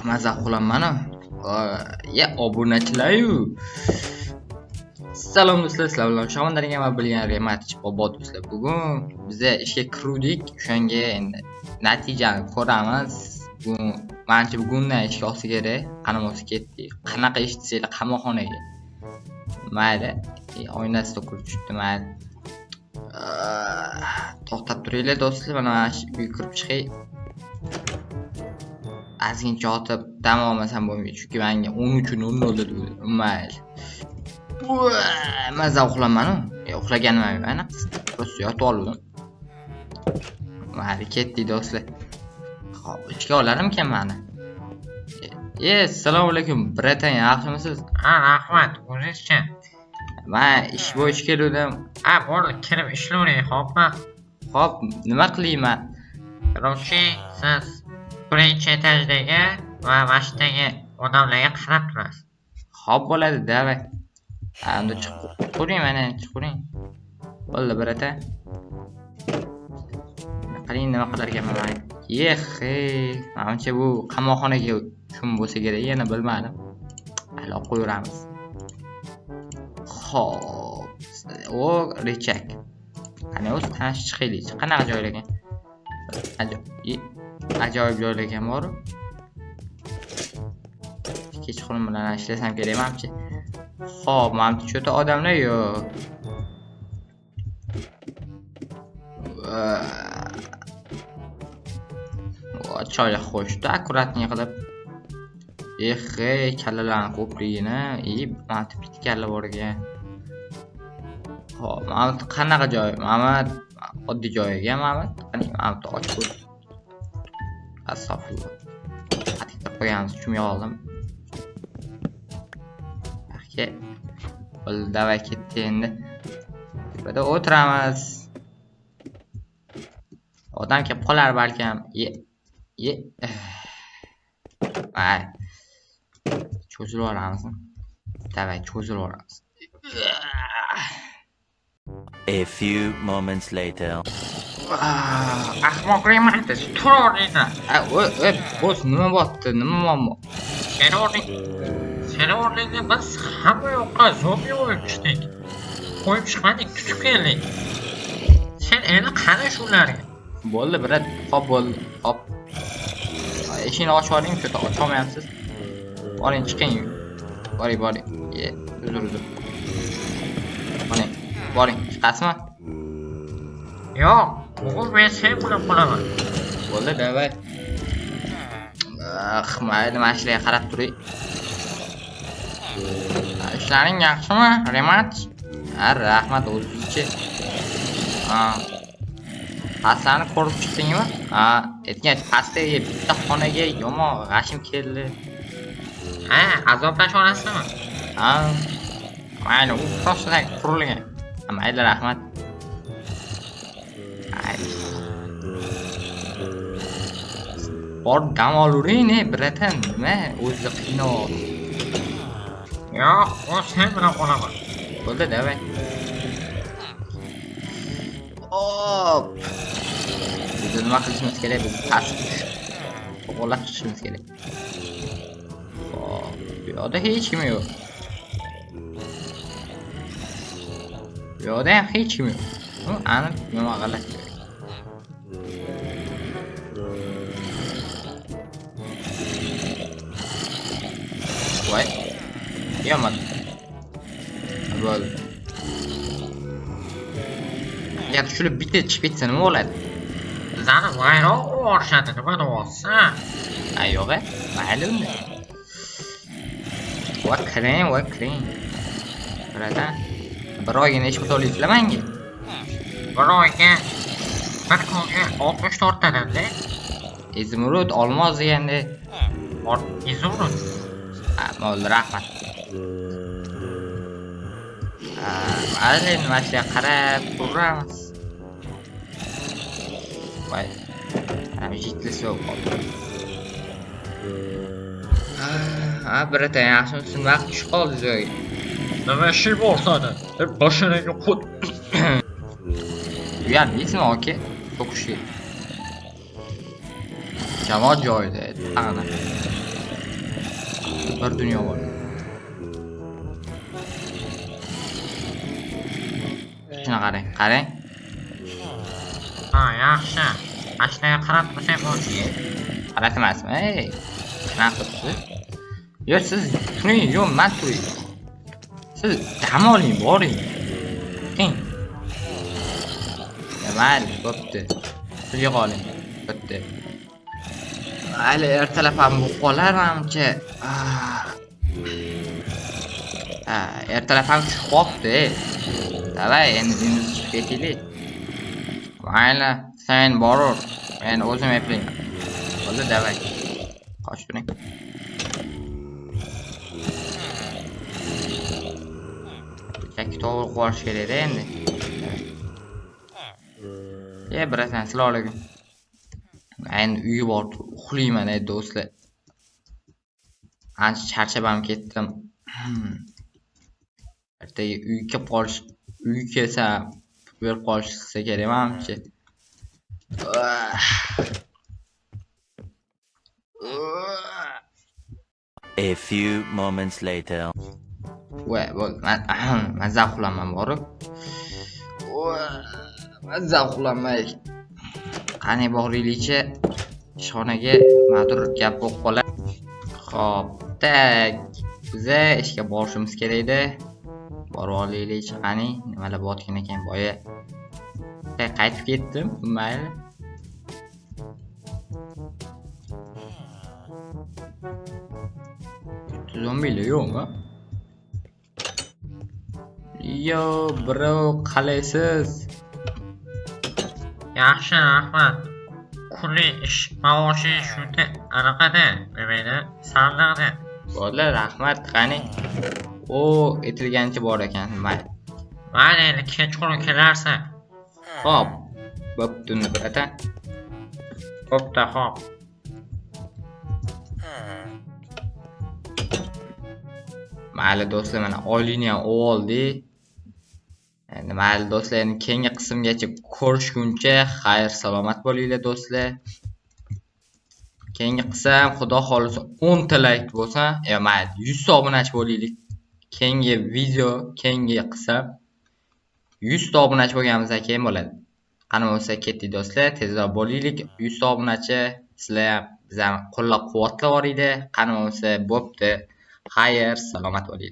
Maza qilaman-u. Ya obunachilar-yu. Salom do'stlar, sizlar bilan Shomon degan va bilgan Rematich bobo do'stlar. Bugun biza ishga kiruvdik, o'shanga endi natijani ko'ramiz. Bugun manimcha bugundan ishga olsa kerak. Qanamosi ketdik. Qanaqa ish desanglar, qamoqxonaga. Mayli, oynasi to'kilib tushibdi, mayli. To'xtab turinglar do'stlar, mana shu uyga kirib chiqay. Ozgincha yotib dam olmasam bo'lmaydi, chunki menga 13:00 dedi. Mayli. Maza uxlaman-u. Uxlaganim ham yo'q, просто yotib oldim. Mayli, ketdik do'stlar. Xo'p, ishga olarmikan mani? Assalomu alaykum, bratan, yaxshimisiz? Ha, rahmat. O'zingizchi? Men ish bo'yicha keluvdim. Ha, bo'ldi, kirib ishlayvering, xo'pmi? Xo'p, nima qilayman? Короче, siz birinchi etajdagi va mashinadagi odamlarga qarab turasiz. Xo'p bo'ladi, давай. Ha, unda chiqib ko'ring, mana chiqib ko'ring. Bo'ldi, bratan. Qarang, nima qilar ekanman man. Yexe, manimcha bu qamoqxonaga shum bo'lsa kerak, yana bilmadim. Hali olib qo'yaveramiz. Xo'p, o рычаг. Qani o'zi tanishib chiqaylik. Qanaqa joylar ekan? Ajoyib joylar ekan bor. Kechqurun bilan ishlasam kerak manimcha. Xo'p, manimcha cho'ta odamlar yo'q. Choy qo'yishdi, akkuratniy qilib. Ehe, kallalarni ko'pligini, mana bitta kalla bor ekan. Xo'p, mana bu qanaqa joy? Mana oddiy joy ekan mana bu. Qani, mana bu ochib ko'r. Astag'firulloh. Qattiq qo'yamiz, tushmay qoldim. Aka, bo'ldi, davay ketdi endi. Tepada o'tiramiz. Odam kelib qolar balkim. Ye. Ye. Ay. Cho'zilib yuboramizmi? Davay, cho'zilib yuboramiz. A few moments later. Ahmoq Rematich, tur o'rningdan. A, boss, nima bo'pti? Nima muammo? Seni o'rning Seni o'rningga biz hamma yoqqa zombi qo'yib chiqdik. Qo'yib chiqmadik, tutib keldik. Sen endi qara shularga. Bo'ldi, брат. Xo'p, bo'ldi. Xo'p. Eshikni ochib oling, cho'ta ocholmayapsiz. Boring, chiqing. Boring, boring. Ye, uzr, uzr. Boring, boring. Chiqasizmi? Yo'q, bugun men sen bilan qolaman. Bo'ldi, давай. Ah, mayli, mana shularga qarab turay. Ishlaring yaxshimi, Remat? Ha, rahmat, o'zingchi. Ha. Pastlarni ko'rib chiqdingmi? Ha, aytgan pastdagi bitta xonaga yomon g'ashim keldi. Ha, azoblash olasizmi? Ha. Mayli, u toshdan qurilgan. Ha, mayli, rahmat. Ay. Bor dam olavering, ne, bratan, nima o'zi qiynab. Yo'q, u sen bilan qolaman. Bo'ldi, давай. Hop. Biz nima qilishimiz kerak? Biz past to'g'irlab chiqishimiz kerak. Hop, bu yoqda hech kim yo'q. Bu yoqda ham hech kim yo'q. U aniq nima g'alati joy. Voy. Yomon. Bo'ldi. Agar tushilib bitta chiqib ketsa nima bo'ladi? Bizani vayron qilib nima deyapsan? Ha, yo'q-a. Mayli unda. Voy, kiring, voy, kiring. Bratan, bir oyga necha pul to'laysizlar menga? Bir oyga bir kunga 64 tadan-da. Izumrud, olmos deganda. Izumrud. Ha, bo'ldi, rahmat. Mayli, endi mana shularga qarab turamiz. Voy. Mana jitlisi yo'q qoldi. Ha, bratan, yaxshimisiz? Vaqt tushib qoldi joyga. Nima ishing bor sani? Boshingga qut. Uyalmaysizmi, aka? To'qishga. Jamoat joyida ana. Bir dunyo bor. Shuni qarang, qarang. Ha, yaxshi. Mashinaga qarab tursang bo'ldi. G'alati emasmi? Ey, qanaqa turibsiz? Yo'q, siz turing, yo'q, man turing. Siz dam oling, boring. Chiqing. Mayli, bo'pti. Pul yig'a oling. Bo'pti. Mayli, ertalab ham bo'lib qolar manimcha. Ha, ertalab ham tushib qolibdi. Davay, endi uyimizga chiqib ketaylik. Mayli, sen borur. Men o'zim eplayman. Bo'ldi, davay. Qoch turing. Chakki to'g'ri qilish kerak-da endi. E, birasan, assalomu alaykum. Endi uyga borib uxlayman, ey do'stlar. Ancha charchab ham ketdim. Ertaga uyga kelib qolish, uyga kelsam berib qolishsa kerak manimcha. A few moments later. Voy, bo'ldi. Mazza uxlayman borib. Mazza uxlamay. Qani boraylikchi ishxonaga, nimadir gap bo'lib qolar. Xo'p, tak. Biza ishga borishimiz kerak edi. Borib olaylikchi, qani nimalar bo'layotgan ekan boya. Qaytib ketdim, mayli. Zombilar yo'qmi? Yo, bro, qalaysiz? Yaxshi, rahmat. Kunlik ish maoshi shunda anaqada, demaydi, sandiqda. Bo'ldi, rahmat, qani. O, aytilganicha bor ekan, mayli. Mayli, endi kechqurun kelarsan. Xo'p, bo'pti unda, bratan. Bo'pti, xo'p. Mayli do'stlar, mana oylikni ham oldik. Endi mayli do'stlar, endi keyingi qismgacha ko'rishguncha xayr salomat bo'linglar do'stlar. Keyingi qism xudo xolisa 10 ta like bo'lsa, mayli 100 ta obunachi bo'laylik. Keyingi video, keyingi qism 100 ta obunachi bo'lganimizdan keyin bo'ladi. Qani bo'lsa ketdik do'stlar, tezroq bo'laylik. 100 ta obunachi, sizlar ham bizani qo'llab-quvvatlab yuboringlar. Qani bo'lsa bo'pti. Xayr, salomat bo'linglar.